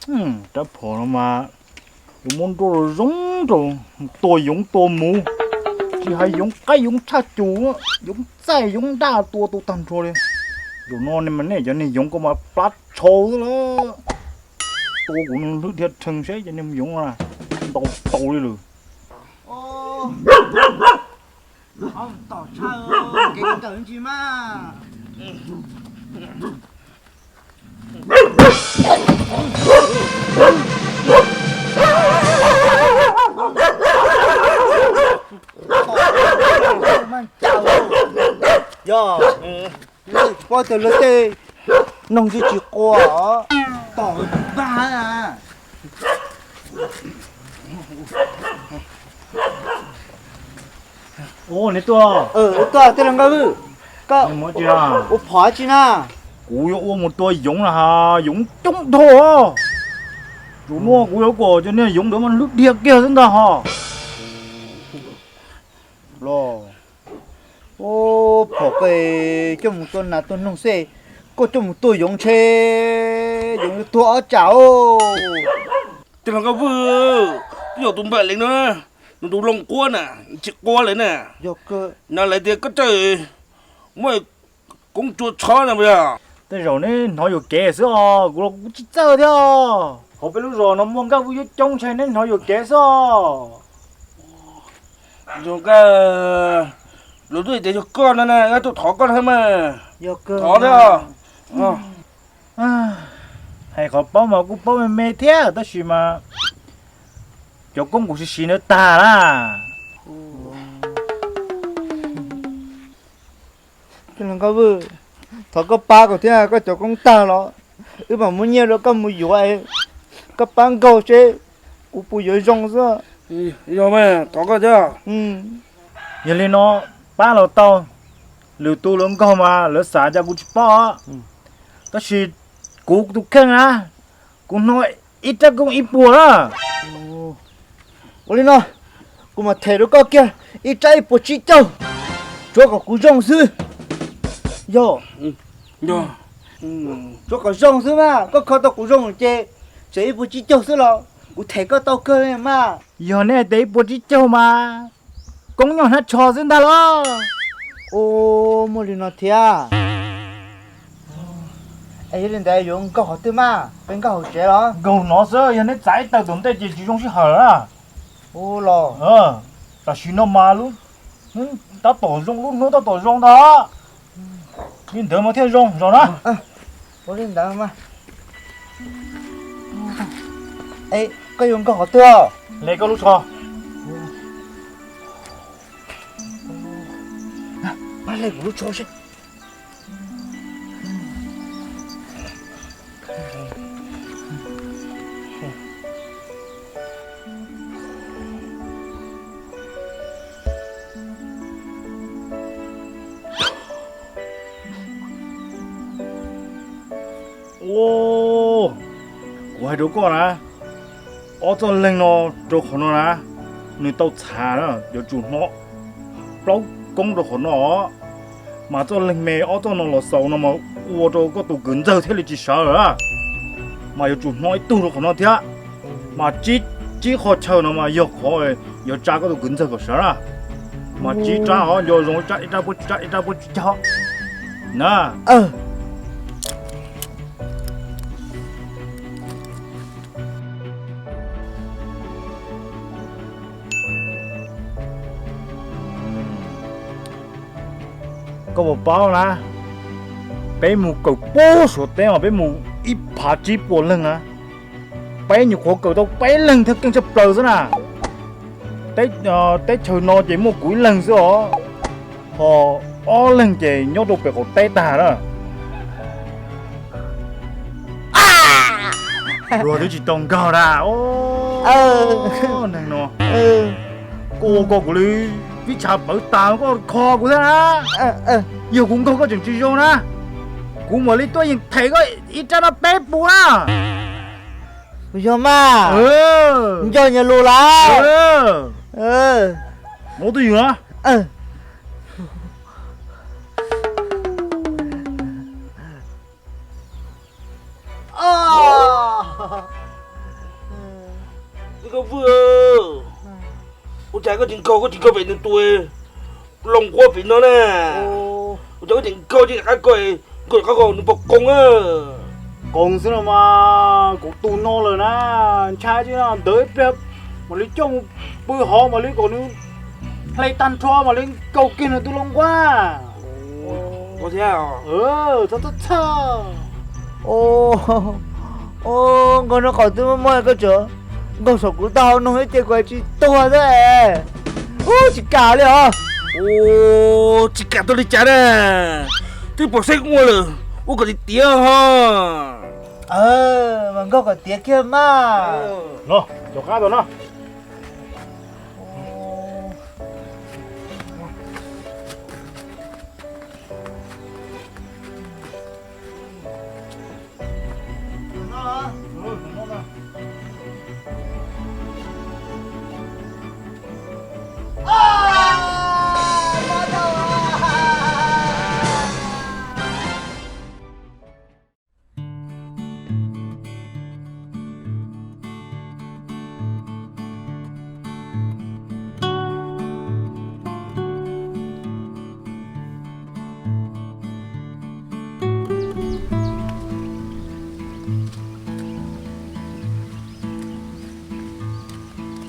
Rab phom no mas yuav muab nruab zoo zoo rau, tua yoov tua muv, tsis hais yoov qaib yoov tshaj cum, yoov txaij yoov daj tua tau tag nrho li. Zaum no mas nej cov niag yoov ko mas plab tshau xwb lawm. Tua kuv hlwb dhia rhees seb cov niag yoov no ntau tau li lawm. Tom tshaj kev kawm ntsis mas. Yog paub tias luag tej noog tsis tsis qua tom npag na. Ua niam tuaj, tuaj tej los nkauj vwj, koj ua phom tsi na? Kuv yuav ua mus tua yoov na has, yoov coob dhau. Zaum no kuv yuav kom cov niag yoov ntawd mas hlwb dhia kiag xwb ntag hos. Los, phom koj coj mus tua nas tua noog xwb, koj coj mus tua yoov ntshe yoov yuav tuag ob tsam os. Tej los nkauj vwj, twb yog tus npam lees no, nws tus loo quab na, tsis qua lawm na. No lawv tias koj txawj muaj koob tsua tshob na puas yog? Tej zaum neb hnov yuam kev xwb os, kuv los kuv tsis txawj thiab. Hauv peb lub zos no muaj nkauj vwj coob coob ntshe neb hnov yuam kev xwb os. Zoo nkauj, luag twb tias yog koj no na, tuaj thov koj thiab mas. Thov thiab. Hais qhov paub mas kuj paub me me thiab tab sis mas cov koob kuv siv siv ntawd tag na. Nkauj vwj, thov koj pab kuv thiab, koj cov koob tag los wb mam muab nyiaj rau koj mus yuav, koj pab nkaug seb kuv puas yuav zoo xwb. Yog mas, thov koj thiab. Yog li no pab los tau, lwm tus lawv nkaug mas lawv xav cas kuv tsis paub, tab sis kuv tus kheej na, kuv hnov ib rab koob ib puas na. Ua li no, kuv mam them rau koj kiag ib rab ib puas tsib caug, tsuav kom kuv zoo xwb. Yog, tsuav kom zoo xwb mas, koj kho tau kuv zoo ces tseem ib puas tsib caug xwb los kuv them koj tau kawg mas. Yog nej tias ib puas tsib caug mas koob nyob hnab tsho xwb ntag los. Ua, muaj li no thiab. Es yog li ntawd yuav nkaug qhov twg mas, peb nkaug hauv tsev los? Nkaug no xwb, yog neb txav ib tawg tom ntej ces tsis zoo sij hawm na. Ua los, tam sim no mas lub hnub tab tom zoo, lub hnub tab tom zoo ntag. Li ntawd mas thiaj zoo, zaum na. Ua li ntawd mas. Es koj yuav nkaug qhov twg? Le koj lub tsho. Pab le kuv lub tsho seb. Ua, kuv hais rau koj na, ob txoj leeg no rau qhov no na, nws tau txhav na, yuav tsum hnov plaub koob rau qhov no. Mas txoj leeg me ob txoj no los xaus no mas ua rau koj tus kwv ntxawg thiaj li tsis sawv lawm. Mas yuav tsum hnov ib tug rau qhov no thiab. Mas tsib, tsib qho chaw no mas yog qhov yuav tsa koj tus kwv ntxawg kom sawv na. Mas tsib rab os, nco zoo, ib rab puas tsib caug na. Koj puas paub na, peb mus kawm pem Suav teb mas peb mus ib phav tsib puas leeg na, peb nyuam qhuav kawm tau peb leeg thiaj keej tshaj plaws xwb na. Teb chaws no ces muaj kuv ib leeg xwb os, ho ob leeg ces nyob rau pem qaum teb tag na. Luag twb tsis tau nkaug na. Neeg no, koj ua koj kuv li vib tshav pawv tas koj kho kuv thiab na. Yog kuv nkaug koj tseem tsis zoo na, kuv mam li tuaj yeem them koj ib rab no peb puas na. Yog mas, nco nyias lus lawm. Muab twj ywm na. Koj tsis nkaug, koj tsis nkaug pem nws tus loo nquab pem no na. Ua cas koj tseem nkaug, tsis rov qab nkaug, nkaug rov qab nkaug nws puas qoos na. Qoos xwb no mas, kuv tus no lawm na, ntshai tsis ntawd ib pliag mam li coj mus pw hov mam li kom nws hle tag nrho mam li nkaug kiag nws tus loo nquab. Ua thiab. Txhob txhob txhob. Nkaug no qhov twb muaj muaj koj tseem nkaug saum kuv taub hau no ib ce kuv tsis tuag xwb. Ub, tsis kam li os. Tsis kam tuag li cas na. Twb pom saib ua lawm, ua kom tiav tiav ho. Mas nkaug kom tiav kiag mas. No, caum qab tau no.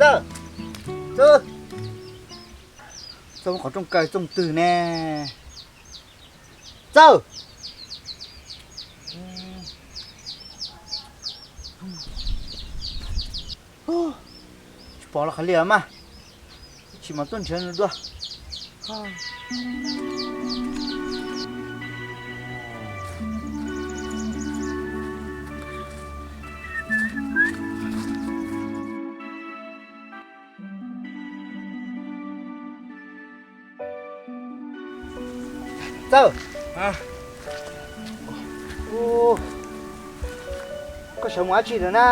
Txawj, Txawj, Txawj, qhov rooj kaw txooj twg ne? Txawj. Tsis pom los qhov liam mas, ib chim mas tuaj nrhiav nws dua. Txawj, koj sawv mus dab tsi lawm na?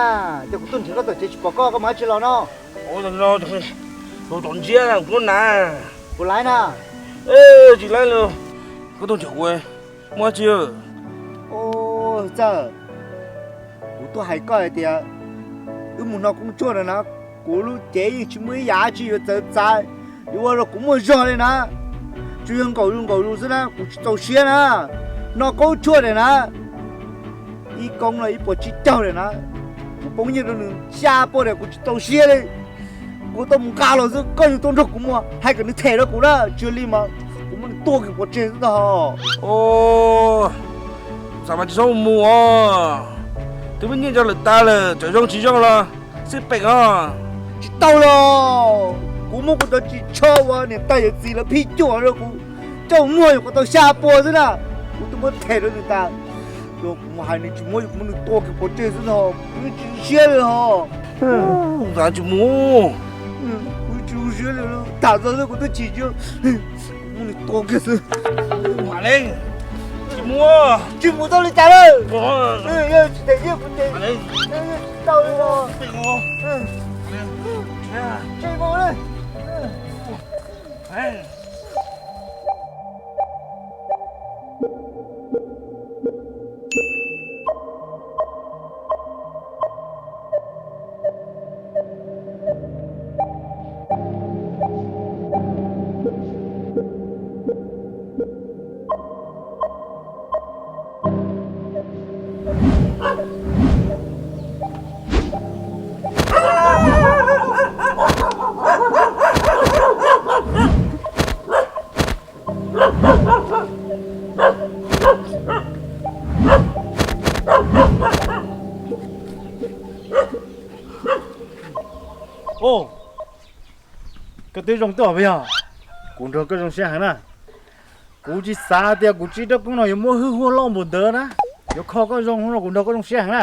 Ces kuv tuaj nrhiav koj tom tsev tsis pom koj, koj mus dab tsi los no? Tus tom ntsia kuv tuaj na. Puas laib na? Tsis laib li. Koj tuaj nrhiav kuv muaj dab tsi? Txawj, kuv tuaj hais koj hais tias wb mus noj koob tshuaj na na, kuv lub cev yeej tsis muaj ib yam dab tsi yuav txawv txav, yuav ua rau kuv muaj zog li na. Tsuas yog nkaum zus nkaum zus xwb na, kuv tsis txaus siab na. Noj koob tshuaj tiag na, ib koob no ib puas tsib caug tiag na, kuv poob nyiaj rau nws xya puas tiag kuv tsis txaus siab li. Kuv tau mus nqa los xwb, koj yuav tau nrog kuv mus hais kom nws them rau kuv na, tsis li mas kuv muab nws tua kiag pov tseg xwb ntag. Xav mas tsis txhob mus os, twb muab nyiaj rau lawm tas lawm, txawm zoo tsis zoo los xij peem os. Tsis tau los, kuv muab kuv cov ris tsho uas niam tais yawm txiv lawv phij cuam rau kuv coj muag yuav kom tau xya puas xwb na, kuv twb muab them rau nws tas. Yog kuv mus hais nws tsis muab, kuv muab nws tua kiag pov tseg xwb no, kuv tsis zoo siab li os. Kuv tsis zoo siab li, tham txog xwb kuv twb chim siab, kuv muab nws tua kiag xwb. Mam li, tsis mus, tsis mus tau li cas lawm. Yog tsis them nyiaj kuv ces tsis tau li os. Tsis mus li. Koj twb zoo tuaj puas yog? Kuv nrog koj zoo siab heev na. Kuv tsis xav tias kuv tsib rab koob no yuav muab hwj huaj loj npaum ntawd na. Yuav kho koj zoo no kuv nrog koj zoo siab heev na.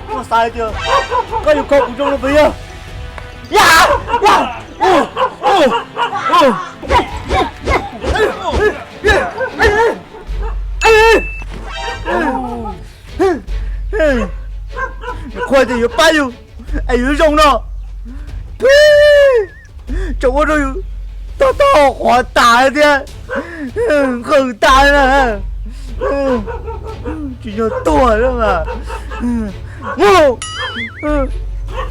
Koj xav tias koj yuav kho kuv zoo no puas yog? Qhuas tias yuav pab yus es yuav zoo no, tseem ua rau yus tog tog qhuav tas thiab, nqawg tas na. Tsis yog tuag mas. Mus,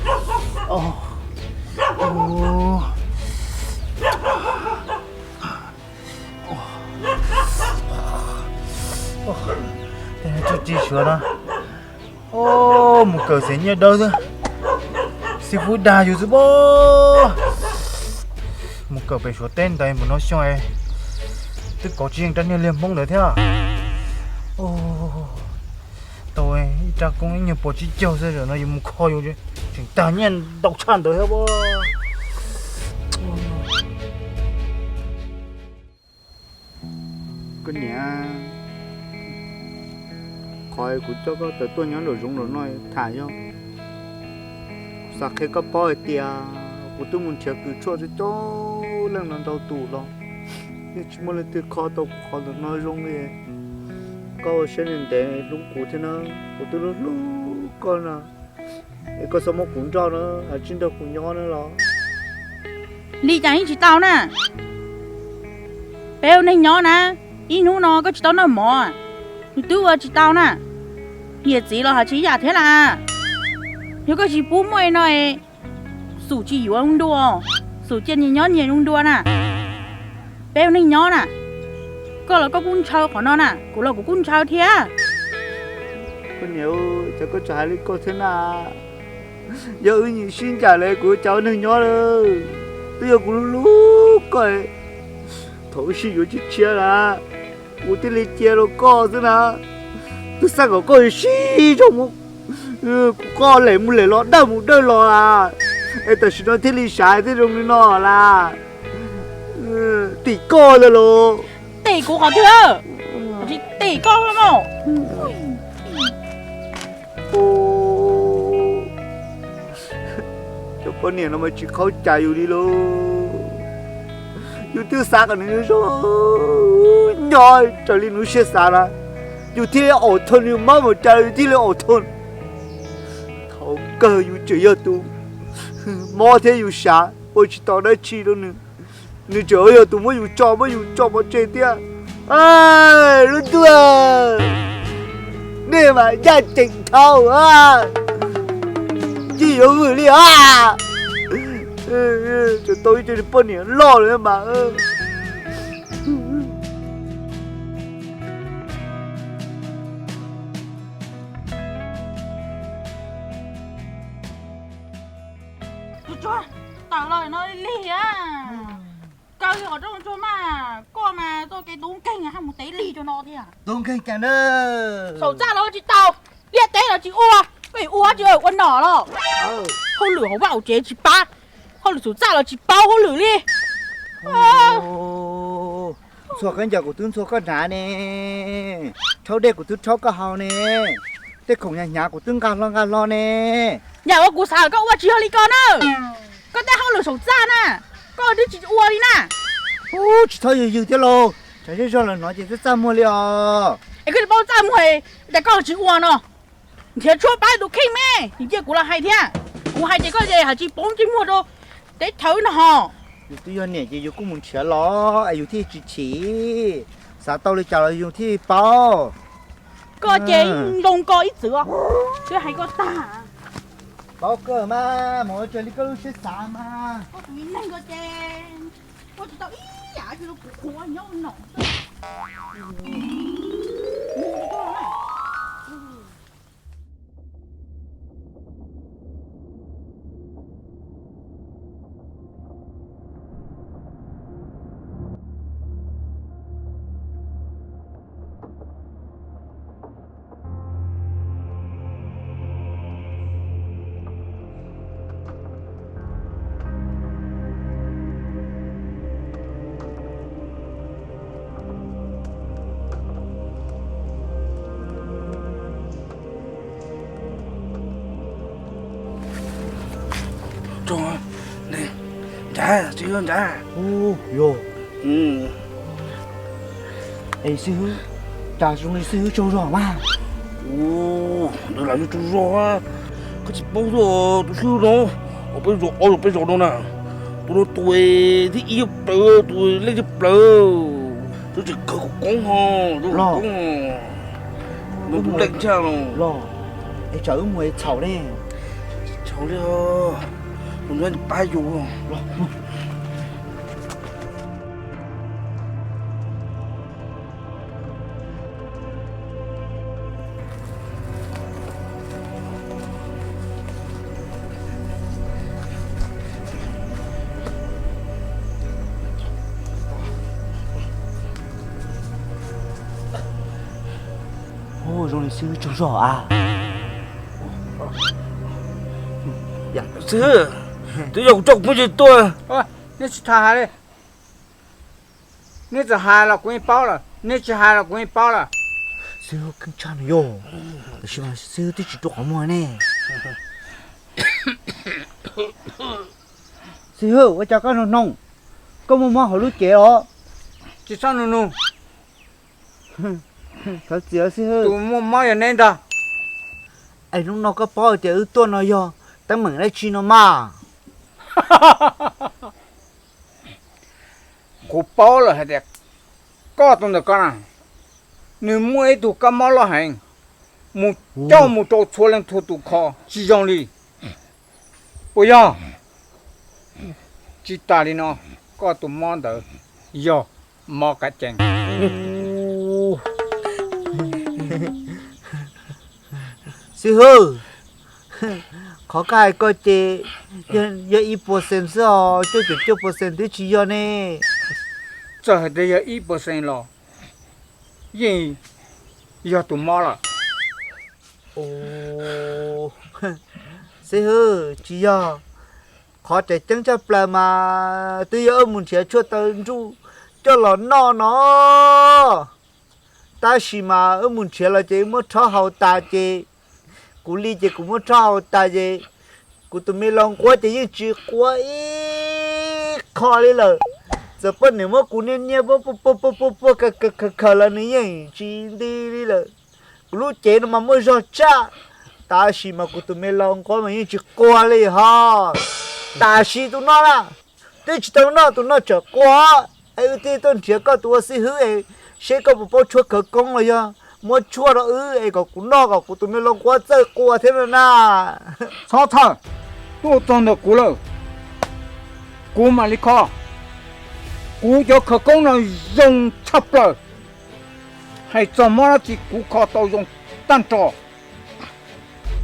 Tej no tsuj ci suav no. Mus kawm xeem nyiaj dawb xwb. Xib fwb dag yus xwb pob. Mus kawm pem Suav teb ntawd mus no xyoo twb kov tsis yeej rab niag liag Hmoob ntawd thiab. Tau ib rab koob ib nyuag puas tsib caug xwb, zaum no yus mus kho yus tseem tag nyiaj ntau tshaj ntawd thiab pob. Koj niam, qhov kuv coj koj tawm tuaj nyob nraum zoov nraum no tham yog kuv xav qhia koj paub hais tias kuv twb mus nrhiav kws tshuaj coob coob leej no ntau tus los yeej tsis muaj leej twg kho tau kuv qhov ntawm no zoo li. Koj ua siab ntev ntev hlub kuv thiab na, kuv twb hlub hlub koj na, es koj txhob muab kuv nrauj na, tsij nrog kuv nyob na los. Li cas yeej tsis tau na. Peb ua neeg nyob na, ib hnub no koj tsis tau noj mov, nws twb ua tsis tau na. Niam txiv los hais tsis yam thiab las. Yog koj tsis pub muaj no, xum tsis yuav zoo dua, xum cia nyias nyob nyias zoo dua na. Peb ua neeg nyob na, koj los koj kuj ntshaw qhov no na, kuv los kuv kuj ntshaw thiab. Koj niam, cas koj tseem hais li koj thiab na? Yog wb nyiam sib ncaim li kuv cas ua neeg nyob lawm. Twb yog kuv hlub hlub koj, thaum wb sib yuav tshiab tshiab na, kuv thiaj li cia rau koj xwb na. Twb xav kom koj sib zog mus, kuv koj lem mus lem los dawj mus dawj los, es tam sim no thiaj li xav thiaj zoo li no las. Tim koj ntag los. Tim kuv qhov twg? Tsis tim koj mog. Cov poj niam no mas tsis khaub cai yus li lauj. Yus twb xav kom nws zoo nyob raws li nws siab xav na, yus thiaj li aum thau nws mob mus cas yus thiaj li aum thau. Thaum kawg yus tseem yog tus mob thiab yus xav ua tsis tau dab tsi rau nws, nws tseem yog tus muab yus tso muab yus tso pov tseg thiab. Lub ntuj, nej mas ncaj ncees dhau, tsis yuav vwm li os. Tseem tau ib co poj niam loj lawm mas. Tsuag tsuag, tawm los no lig lig a. Kaw li qhov rooj tsuag mas, koj mas txoj kev tub nkeeg haj mus tev lig rau no thiab. Tub nkeeg cas na? Saum txaj los tsis tau, liaj teb los tsis ua, koj yuav ua tsis ua nom los? Hauj lwm hauv vaj hauv tsev tsis pab, hauj lwm saum txaj los tsis paub hauj lwm li. Ntxhua khaub ncaws kuv twb ntxhua koj hnav ne, rhaub dej kuv twb rhaub koj haus ne, tej khoom hnyav hnyav kuv twb nqa hlo nqa hlo ne. Yam uas kuv xav koj ua tsis yog li ko na. Koj tej hauj lwm saum txaj na, koj twb tsis ua li na. Ub, tsis txhob yws yws thiab lauj, tsam zej zog lawv hnov ces txaj txaj muag li os. Es koj tsis paub txaj muag, cas koj tsis ua no? Nrhiav tshuaj pab tus kheej me, cia kuv los hais thiab. Kuv hais ces koj ces hais tsis paub ntsej muag rau teb chaws no ho. Yus twb yog niam ces yus kuj mus nrhiav los es yus thiaj tsis chim, xav tau li cas los yus thiaj paub. Koj ces zoo ko ib txwm, twb hais koj tag. Paub kawg mas, mus ua raws li koj lub siab xav mas. Koj tus me neeg ko ces ua tsis tau ib yam, tsis rau kuv qhuav nyob nom. Nrad, xib hwb Nrad. Yog. Es xib hwb, cas zoo li xib hwb tsaug zog mas? Ntawd lam yog tsaug zog, koj tsis paub xwb tus xib hwb no, uas peb zos ob zos peb zos no na, tus no tus thib ib yog plaws, tus lej yog plaws, tus tseem kawg kuv koob ho, tus koob, tus leej tshaj los. Es tsam wb mus es txhaum ne. Tus nyob pab yus. Ua zoo li xib hwb tsaug zog a. Xib hwb, twb yog kuv coj kuv phooj ywg tuaj. Neb tsis tham hais li. Neb txawm hais los kuv yeej paub lawm, neb tsis hais los kuv yeej paub lawm. Xib hwb keeb tshaj no yog, tab sis mas xib hwb twb tsis rua qhov muag ne. Xib hwb, ua cas koj nug noog, koj muaj mob hauv lub cev os? Tsis txhob nug nug. Thov txim xib hwb. Tus muaj mob yog neb ntag. Es hnub no koj paub tias wb tuaj no yog teeb meem dab tsi no mas? Kuv paub lawm hais tias koj tus ntawm ko na, nws muaj ib tug kab mob loj heev, mus coj mus rau txhua leej txhua tus kho tsis zoo li. Puas yog? Tsis tas li no, koj tus mob ntawd yog mob kab cees. Xib hwb, qhov koj hais ko ces yog ib puas xees xwb os, cuaj caum cuaj puas xees twb tsis yog ne. Txawm hais tias yog ib puas xees los yeej yog tus mob lawm. Xib hwb, tsis yog. Qhov tseem ceeb tshaj plaws mas twb yog wb mus nrhiav tshuaj taw nruj coj los noj no. Tab sis mas wb mus nrhiav los ces wb muab rhaub haus tas ces, kuv li ces kuv muab rhaub haus tas ces, kuv tus me laus nquab ces yeej tsis quav ib qho li lawm. Txawm poj niam muab kuv niaj niaj puag puag puag puag khaws khaws los nws yeej tsis nti li lawm. Kuv lub cev no mas muaj zog tshaj, tab sis mas kuv tus me laus nquab mas yeej tsis quag li hos. Tam sim tus no na, twb tsis tau noj tus no tseem quag. Es wb thiaj tuaj nrhiav koj tus ua xib hwb es seb koj puas paub tshuaj khawv koob los yog muab tshuaj rau wb es kom kuv noj kom kuv tus me laus nquab txawj quag thiab no na. Txhob txhawj, tuaj txog ntawm kuv lawm, kuv mam li kho. Kuv cov khawv koob no zoo tshaj plaws. Hais txog mob dab tsi kuv kho tau zoo tag nrho.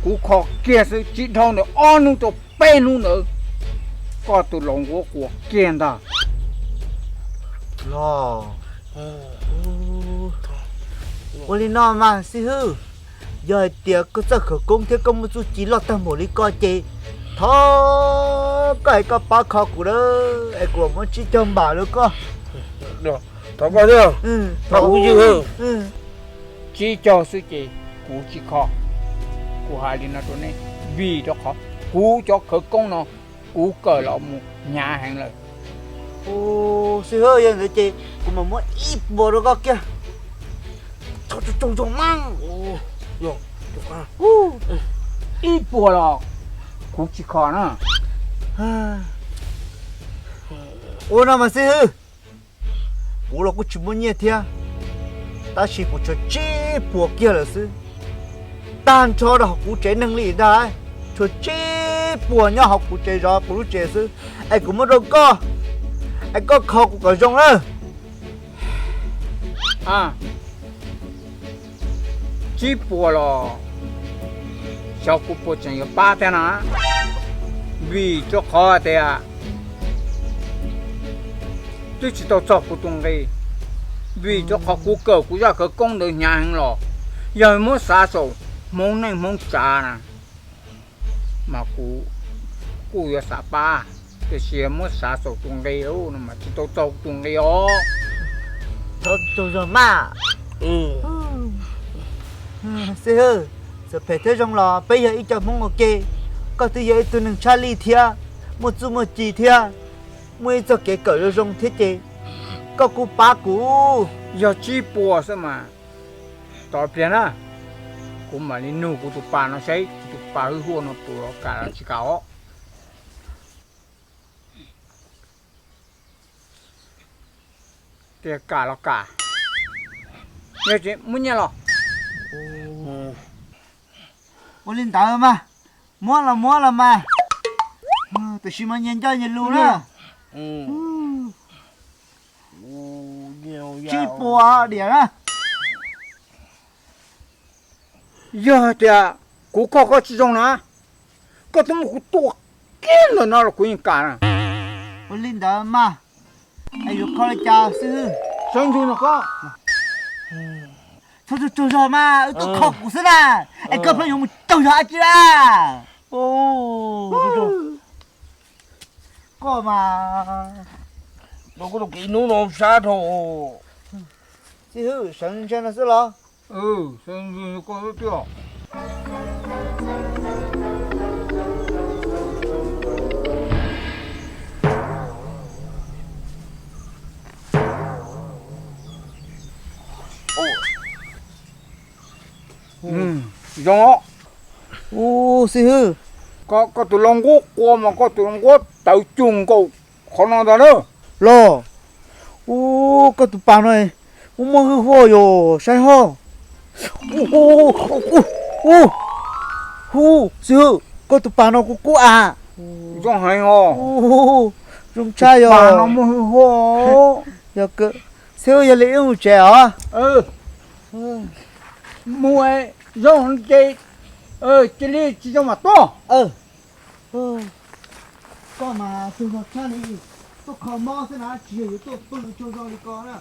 Kuv kho kiag xwb tsis dhau ntawm ob hnub rau peb hnub ntawd, koj tus laus nquab quag kiag ntag. Los, ua li no mas xib hwb, yog hais tias koj txawj khawv koob thiab koj muaj txuj ci loj tag npaum li ko ces thov koj es koj pab kho kuv na, es kuv muab tsib caug npam rau koj. Thov koj thiab, thov kuv ywg. Tsib caug xwb ces kuv tsis kho. Kuv hais li no rau nej, vim rau qhov kuv cov khawv koob no kuv kawm los mus hnyav heev lawm. Xib hwb, yog ntawd ces kuv mam muab ib puas rau koj kiag. Txhob tsaug zog mas. Ib puas los kuv tsis kho na. Ua no mas xib hwb, kuv los kuj tsis muaj nyiaj thiab, tab sis kuv tshuav tsib puas kiag lawm xwb. Tag nrho rau hauv kuv tsev neeg li ntag, tshuav tsib puas nyob hauv kuv tsev zov kuv lub tsev xwb. Es kuv muab rau koj, es koj kho kuv kom zoo na. Tsib puas los xyov kuv puas tseem yuav pab thiab na, vim rau qhov tias twb tsis tau txog kuv tus nqi, vim rau qhov kuv kawm kuv zaj khawv koob ntawd hnyav heev los, yog muab xav saum hmoov neej hmoov tsav na mas kuv kuj yuav xav pab, tiam sis muab xav saum tus nqi no mas tsis tau txog kuv tus nqi os. Thov tsaug zog mas. Xib hwb, txawm phem thiab zoo los peb yog ib co Hmoob ua ke, koj twb yog ib tug neeg tshaj lij thiab, muaj txuj muaj ci thiab, muaj ib txoj kev kawm zoo zoo thiab ces koj kuj pab kuv. Yog tsib puas xwb mas, tos pliag na, kuv mam li nug kuv tus pas no seb kuv tus pas hwj huaj no puas kam los tsis kam os. Tias kam los kam, yog tsis muab nyiaj los. Ua li ntawd mas, Muab los muab los mas, tiam sis mas nyias ncoj nyias lus na. Tsib puas diam na. Yog hais tias kuv kho koj tsis zoo na, koj twb muab kuv tua kiag ntawm no los kuv yeej kam na. Ua li ntawd mas, es yuav kho li cas xib hwb? Sawv ntsug no koj. Txhob tsaug zog mas, wb tuaj kho kuv xwb na. Es koj pheej yuav mus tsaug zog dab tsi na? Koj mas, koj tus kev hnub no sab dhau. Xib hwb, sawv ntshe no xwb los? Sawv ntsug koj xwb tiag. Zoo. Ub, xib hwb, koj tus lau nquab qua mas koj tus lau nquab tawv cuag nkaus qhov no ntag na. Los, ub, koj tus pas no ub muaj hwj huaj yom, saib ho. Ub, xib hwb, koj tus pas no kub kub as. Zoo heev os. Zoo tshaj yom. Pas no muaj hwj huaj. Xib hwb, yog li wb mus tsev os. Mus zoo ces cia li tsis zoo mas tuaj. Koj mas tsaug zog tshaj li, tuaj kho mob xwb na, tsis yog yuav tuaj pw tsaug zog li ko na.